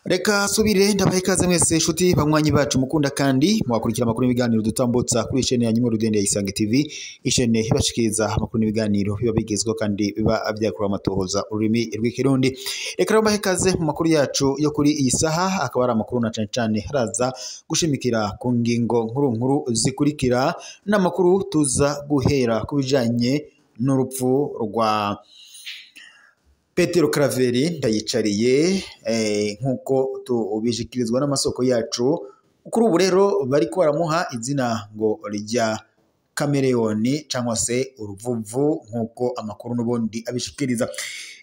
Reka subire ndabaha ikaze mwese nshuti banywanyi bacu mukunda kandi mwakurikira amakuru n'ibiganiro dutambutsa kuri ishene ya Nyimwe Rudende ya Isange TV, ishene ibashikiriza amakuru n'ibiganiro biba bigezweho kandi biba vyakura amatohoza ururimi rw'ikirundi. Reka rero mbahe ikaze mu makuru yacu yo kuri iyi saha, akaba ari amakuru na cane cane haraza gushimikira ku ngingo nkuru nkuru zikurikira, n'amakuru tuza guhera ku bijanye n'urupfu rwa Petero Karaveri Ndayicariye, nk'uko tubishikirizwa n'amasoko yacu. Kuri ubu rero bariko baramuha izina ngo rya Kamereyoni cyangwa se uruvuvu, nk'uko amakuru n'ubundi abishikiriza.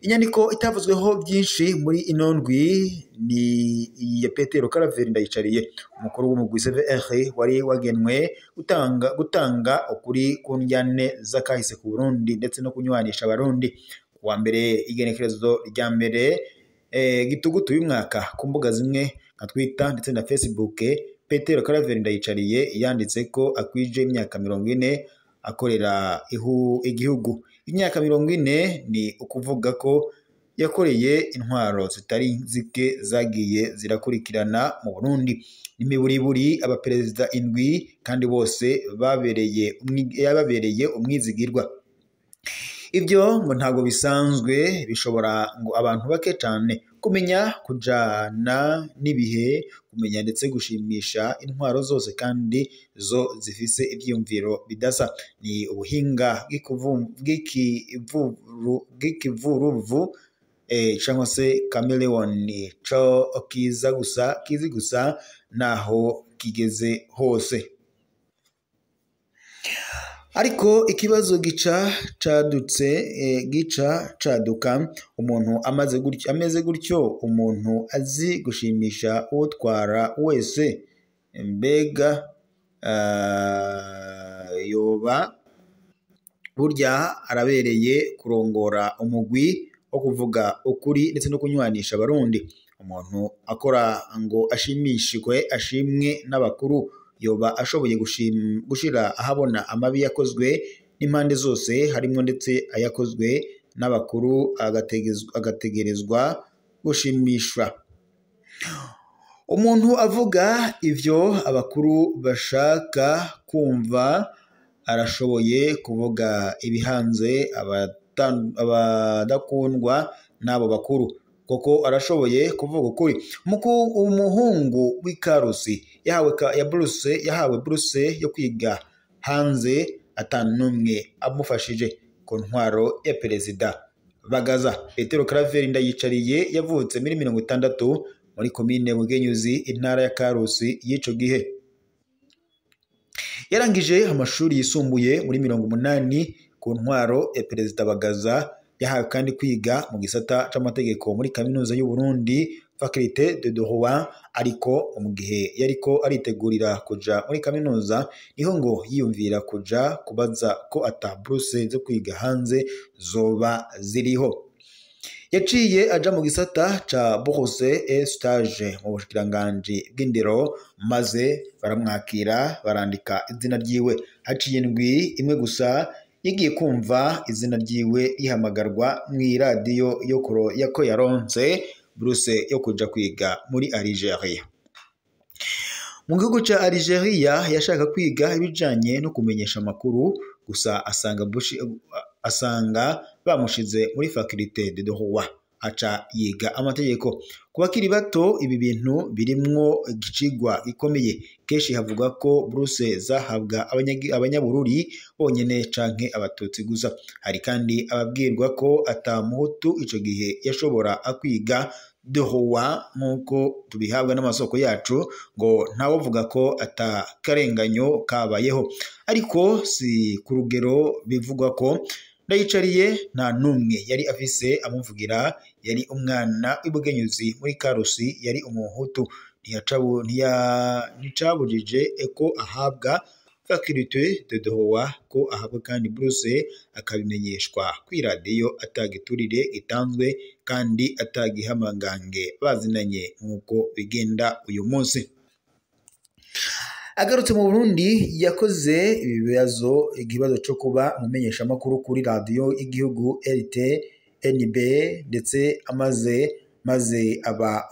Inyandiko itavuzweho byinshi muri ino ndwi ni iya Petero Karaveri Ndayicariye, umukuru w'umugwi CVR wari wagenwe gutanga ukuri ku njyane z'akahise ku Burundi ndetse no kunywanisha Abarundi. Wa mbere igenekerezo rya mbere gitugutu y'umwaka, ku mbuga zimwe nka Twitter ndetse na Facebook, Petero Karaveri Ndayicariye yanditse ko akwije imyaka 40 akorera igihugu. Imyaka 40 ni ukuvuga ko yakoreye intwaro zitari zike zagiye zirakurikirana mu Burundi. N'imiburiburi abaperezida 7 kandi bose yababereye umwizigirwa. Ibyo ngo ntabwo bisanzwe, bishobora ngo abantu bake cyane kumenya kujana n'ibihe, kumenya ndetse gushimisha intwaro zose kandi zo zifise ivyiyumviro bidasa. Ni ubuhinga bw'ikivuruvu cyangwa se chameleon, co kiza gusa kizi gusa naho kigeze hose. Ariko ikibazo gica cadutse, gica caduka umuntu amaze gutyo, ameze gutyo, umuntu azi gushimisha uwutwara wese, mbega yoba burya arabereye kurongora umugwi wo kuvuga ukuri ndetse no kunywanisha Abarundi. Umuntu akora ngo ashimishwe, ashimwe n'abakuru, yoba ashoboye gushira ahabona amabi yakozwe n'impande zose, harimo ndetse ayakozwe n'abakuru, agategerezwa gushimishwa. Umuntu avuga ivyo abakuru bashaka kumva, arashoboye kuvuga ibihanze abadakundwa n'abo bakuru, koko arashoboye kuvuga ukuri. Umuhungu w'Ikarusi yahawe buruse yo kwiga hanze atanumwe amufashije ku ntwaro ya Perezida Bagaza. Petero Karaveri Ndayicariye yavutse muri 60 muri komine Bugenyuzi, intara ya Karusi y'ico gihe. Yarangije amashuri yisumbuye muri 80 ku ntwaro ya Perezida Bagaza. Yahawe kandi kwiga mu gisata c'amategeko muri kaminuza y'u Burundi, Faculté de Droit, ariko mu gihe yariko aritegurira kuja muri kaminuza niho ngo yiyumvira kuja kubaza ko ata buruse zo kwiga hanze zoba ziriho. Yaciye aja mu gisata ca bourse et stage mu bushikiranganji bw'indero, maze baramwakira barandika izina ryiwe. Haciye indwi imwe gusa yagiye kumva izina ryiwe rihamagarwa mw'iradiyo yo ko yaronse buruse yo kuja kwiga muri Algeria. Mu gihugu ca Algeria yashaka kwiga ibijanye no kumenyesha amakuru, gusa asanga bamushize muri Faculté de Droit, aca yiga amategeko. Ku bakiri bato ibi bintu birimwo igicigwa gikomeye. Kenshi havuga ko buruse zahabwa abanyabururi bonyene canke abatutsi gusa. Hari kandi ababwirwa ko ata muhutu ico gihe yashobora kwiga droit, nk'uko tubihabwa n'amasoko yacu, ngo ntawovuga ko ata karenganyo kabayeho, ariko si ku rugero bivugwa ko Ndayicariye nta numwe yari afise amuvugira. Yari umwana w'Ibugenyuzi muri Karusi, yari umuhutu, nticabujije ko ahabwa Faculté de Droit, ko ahabwa kandi buruse, akabimenyeshwa kw'iradiyo atagiturire gitanzwe kandi atagihamangange bazinanye nk'uko bigenda uyu munsi. Agarutse mu Burundi yakoze ibibazo, ikibazo cyo kuba umumenyeshamakuru kuri radiyo y'igihugu RTNB, ndetse amaze maze aba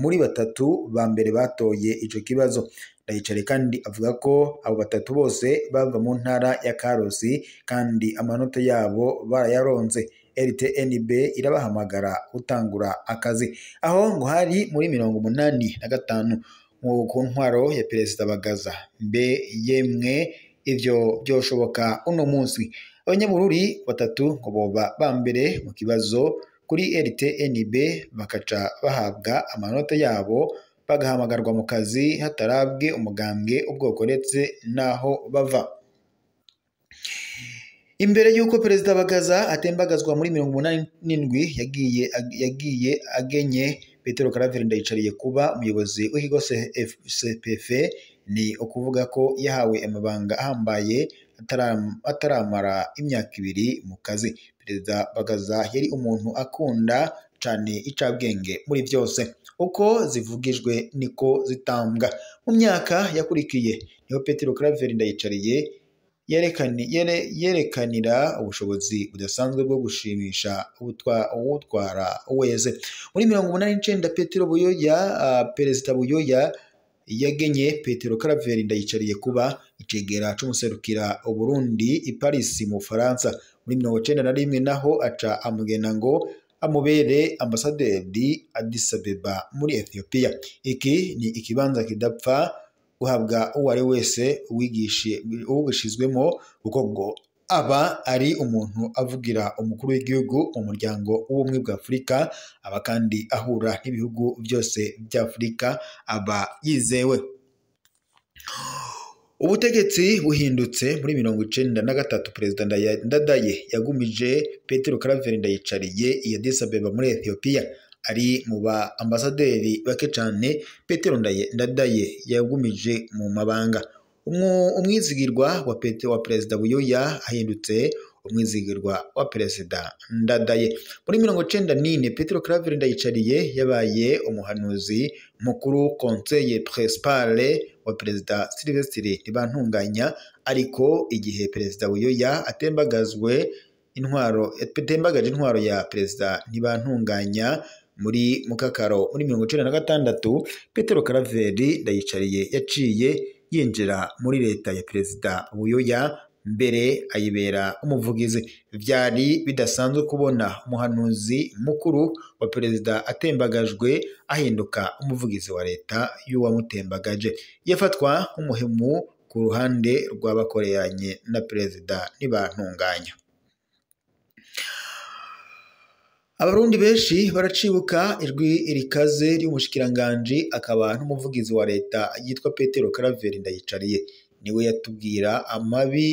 muri batatu ba mbere batoye ico kibazo. Ndayicariye kandi avuga ko abo batatu bose bava mu ntara ya Karusi kandi amanota yabo barayaronse. RTNB irabahamagara gutangura akazi. Aho ngo hari muri 85 ku ntwaro ya Perezida Bagaza. Mbe yemwe ivyo byoshoboka uno munsi? Abanyabururi batatu ngo boba ba mbere mu kibazo kuri RTNB bakaca bahabwa amanota yabo, bagahamagarwa mu kazi hatarabwe umugambwe, ubwoko ndetse n'aho bava. Imbere y'uko Perezida Bagaza atembagazwa muri 87 yagiye agenye Petero Karaveri Ndayicariye kuba umuyobozi w'ikigo CPF. Ni ukuvuga ko yahawe amabanga ahambaye ataramara imyaka 2 mu kazi. Perezida Bagaza yari umuntu akunda cane icabwenge muri byose, uko zivugijwe niko zitambwa. Mu myaka yakurikiye niho Petero Karaveri Ndayicariye yerekanira ubushobozi budasanzwe bwo gushimisha uwutwara wese. Muri 89 Petero Buyoya, Perezida Buyoya yagenye Petero Karaveri Ndayicariye kuba icegera c'umuserukira Uburundi i Paris mu Bufaransa. Muri 91 naho aca amugena ngo amubere ambasaderi Addis Abeba muri Ethiopia. Iki ni ikibanza kidapfa guhabwa uwo ari wese uwigishizwemo, kuko ngo aba ari umuntu avugira umukuru w'igihugu mu muryango w'ubumwe bwa Afurika, aba kandi ahura n'ibihugu byose bya Afurika, aba yizewe. Ubutegetsi buhindutse muri 93 Perezida Ndadaye yagumije Petero Karaveri Ndayicariye i Addis Abeba muri Ethiopia. Ari mu ba ambasaderi bake cane Petero Ndadaye yagumije mu mabanga. Umwizigirwa wa Perezida Buyoya ahindutse umwizigirwa wa Perezida Ndadaye. Muri 94 Petero Karaveri Ndayicariye yabaye umuhanuzi mukuru conseiller principal wa Perezida Sylvestre Ntibantunganya, ariko igihe Perezida Buyoya atembagajwe intwaro ya Perezida Ntibantunganya muri Mukakaro muri 96, Petero Karaveri Ndayicariye yaciye yinjira muri leta ya Perezida Buyoya, mbere ayibera umuvugizi. Vyari bidasanzwe kubona umuhanuzi mukuru wa perezida atembagajwe ahinduka umuvugizi wa leta y'uwamutembagaje. Yafatwa nk'umuhemu ku ruhande rw'abakoreranye na Perezida Ntibantunganya. Abarundi benshi baracibuka ijwi rikaze ry'umushikiranganji akaba n'umuvugizi wa leta yitwa Petero Karaveri Ndayicariye. Niwe yatubwira amabi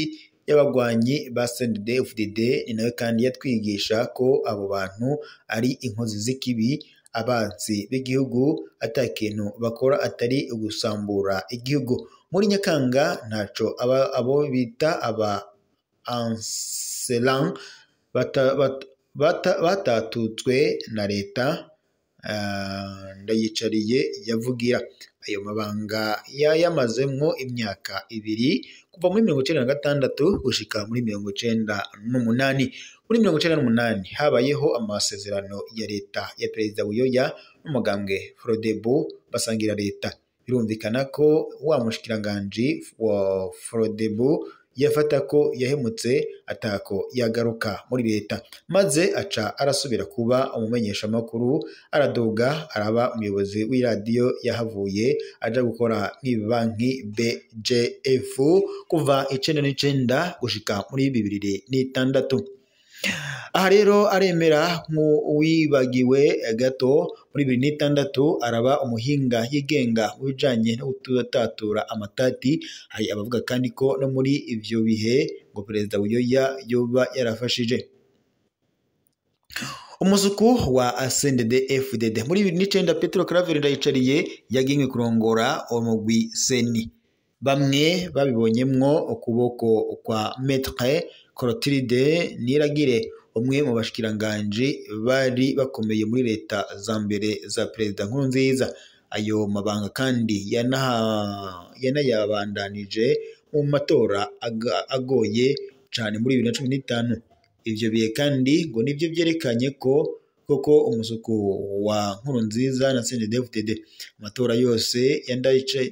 y'abagwanyi ba CNDD-FDD, ni nawe kandi yatwigisha ko abo bantu ari inkozi z'ikibi, abansi b'igihugu, atakintu bakora atari ugusambura igihugu. Muri Nyakanga ntaco abo bita aba Anselan batatutswe na leta Ndayicariye yavugira. Ayo mabanga yayamazemwo imyaka 2 kuva muri 96 gushika muri 98. Muri 98 habayeho amasezerano ya leta ya Perezida Buyoya n'umugambwe Frodebu basangira leta. Birumvikana ko wa mushikiranganji wa Frodebu yafata ko yahemutse atako yagaruka muri leta, maze aca arasubira kuba umumenyeshamakuru, araduga araba umuyobozi w'iradiyo yahavuye aja gukora nk'ibanki BGF kuva 99 gushika muri 2006. Aha rero aremera nk'uwibagiwe gato. Muri 2006 araba umuhinga yigenga mu bijanye no gutatura amatati. Hari abavuga kandi ko no muri ivyo bihe ngo Perezida Buyoya yoba yarafashije umusuku wa CNDD-FDD. Muri 2009 Petero Karaveri Ndayicariye yagenwe kurongora umugwi Seni. Bamwe babibonyemwo ukuboko kwa Maître Clotilde Niragire, umwe mu bashikiranganji bari bakomeye muri leta za mbere za Perezida Nkurunziza. Ayo mabanga kandi yanayabandanije mu matora agoye cane muri 2015. Ivyo bihe kandi ngo nivyo vyerekanye ko koko umusuku wa Nkurunziza na CNDD-FDD amatora yose ya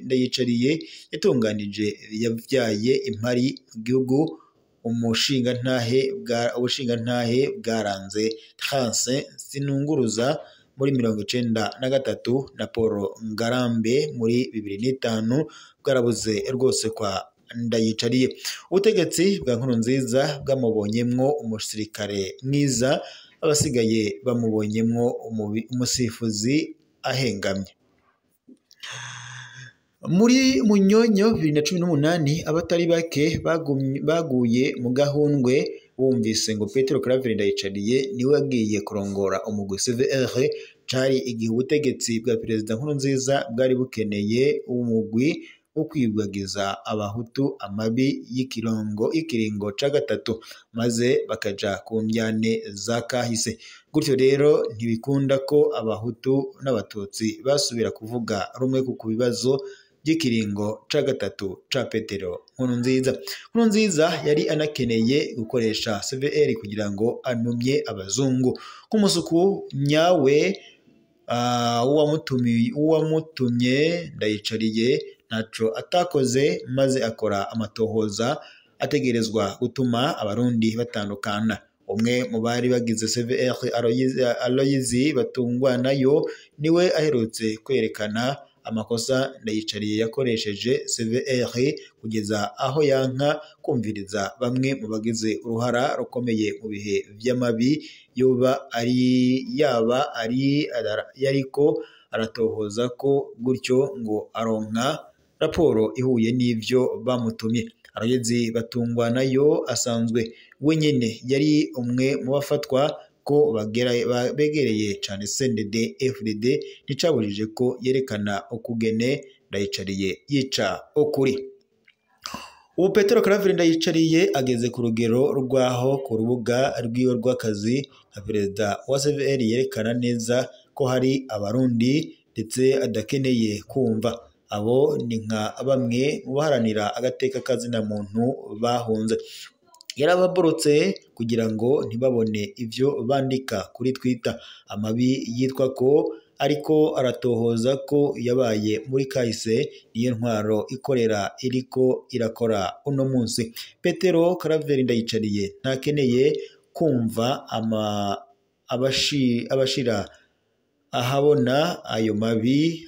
Ndayicariye yatunganije yavyaye impari mu gihugu. Ubushingantahe bwaranze Transe Sinunguruza muri 93 na Paul Ngarambe muri 2005 bwarabuze rwose kwa Ndayicariye. Ubutegetsi bwa Nkurunziza bwamubonyemwo umusirikare mwiza, abasigaye bamubonyemwo umusifuzi ahengamye. Muri Munyonyo 2018 abatari bake baguye mu gahundwe bumvise ngo Petero Claver Ndayicariye niwe agiye kurongora umugwi CVR. Cari igihe ubutegetsi bwa Perezida Nkurunziza bwari bukeneye umugwi wo kwibagiza abahutu amabi y'ikiringo ca gatatu, maze bakaja ku ndyane za kahise. Gutyo rero ntibikunda ko abahutu n'abatutsi basubira kuvuga rumwe ku bibazo by'ikiringo ca gatatu ca Petero Nkurunziza. Nkurunziza yari anakeneye gukoresha CVR kugira ngo anumye abazungu nk'umusuku nyawe. Uwamutumye Ndayicariye ntaco atakoze, maze akora amatohoza ategerezwa gutuma abarundi batandukana. Umwe mu bari bagize CVR, Aloyizi Batungwanayo, niwe aherutse kwerekana amakosa Ndayicariye yakoresheje CVR kugeza aho yanka kumviriza bamwe mu bagize uruhara rukomeye mu bihe vy'amabi yaba ari yariko aratohoza ko, gutyo ngo aronka raporo ihuye n'ivyo bamutumye. Aloyizi Batungwanayo asanzwe wenyene yari umwe mu bafatwa ko begereye cane CNDD FDD, nticabujije ko yerekana ukugene Ndayicariye yica ukuri. Ubu Petero Claver Ndayicariye ageze ku rugero rwaho ku rubuga rwiwe rw'akazi nka perezida wa CVR yerekana neza ko hari abarundi ndetse adakeneye kumva. Abo ni nka bamwe mu baharanira agateka kazina muntu bahunze. Yarababorotse kugira ngo ntibabone ivyo bandika kuri Twitter. Amabi yitwa ko ariko aratohoza ko yabaye muri kahise, niyo ntwaro ikorera iriko irakora uno munsi. Petero Claver Ndayicariye ntakeneye kumva abashira ahabona ayo mabi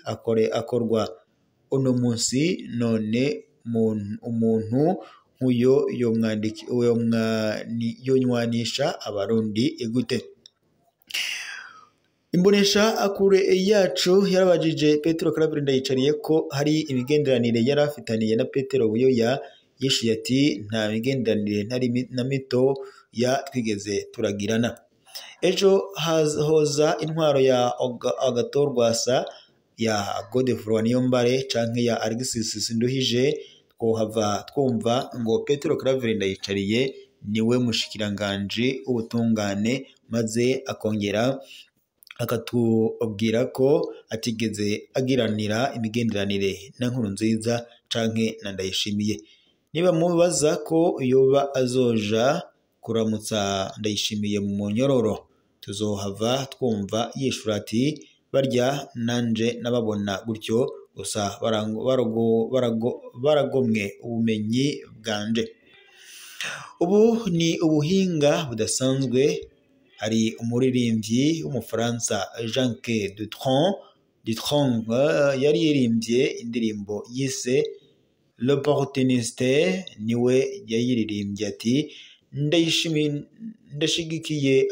akorwa uno munsi. None umuntu nk'uyo yonywanisha abarundi gute? Imbonesha akure yacu yarabajije Petero Claver Ndayicariye ko hari imigenderanire yari afitaniye na Petero Buyoya. Yishuye ati nta migenderanire na mito ya twigeze turagirana. Ejo hoza intwaro ya Agathon Rwasa, ya Godefroid Niyombare canke ya Alexis Sinduhije, twohava twumva ngo Petero Claver Ndayicariye niwe mushikiranganji w'ubutungane, maze akongera akatubwira ko atigeze agiranira imigenderanire na Nkurunziza canke na Ndayishimiye. Niba mubaza ko yoba azoja kuramutsa Ndayishimiye mu munyororo, tuzohava twumva yishura ati barya nanje nababona gutyo gusa baragomwe ubumenyi bwanje. Ubu ni ubuhinga budasanzwe. Hari umuririmbyi w'umufaransa Jacques Dutronc yaririmbye indirimbo yise L'Opportuniste, niwe yayiririmbye ati ndashigikiye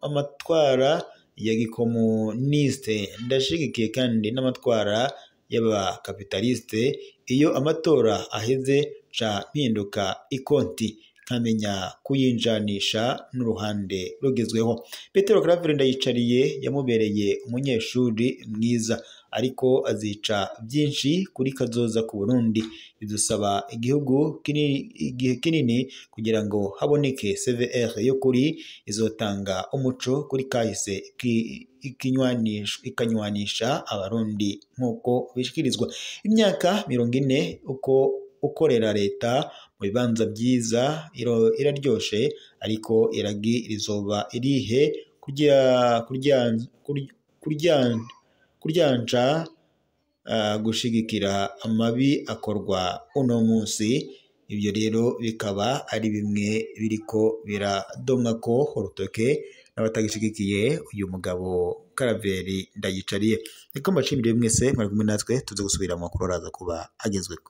amatwara ya gikomuniste, ndashigikiye kandi n'amatwara y'abakapitaliste. Iyo amatora aheze ca mpinduka ikonti nkamenya kuyinjanisha n'uruhande rugezweho. Petero Claver Ndayicariye yamubereye umunyeshuri mwiza, ariko azica byinshi kuri kazoza ku Burundi. Bidusaba igihugu kinini, igihe kinini kugira ngo haboneke CVR yo kuri izotanga umuco kuri kahise ikanywanisha Abarundi nk'uko bishikirizwa. Imyaka 40 uko ukorera leta mu bibanza byiza iraryoshe, ariko iragi rizoba irihe kuryanca gushigikira amabi akorwa uno munsi. Ibyo rero bikaba ari bimwe biriko biradomwa ko urutoke n'abatagishigikiye uyu mugabo Claver Ndayicariye. Reka mbashimire mwese mwari kumwe natwe, tuze gusubira mu makuru araza kuba agezweho.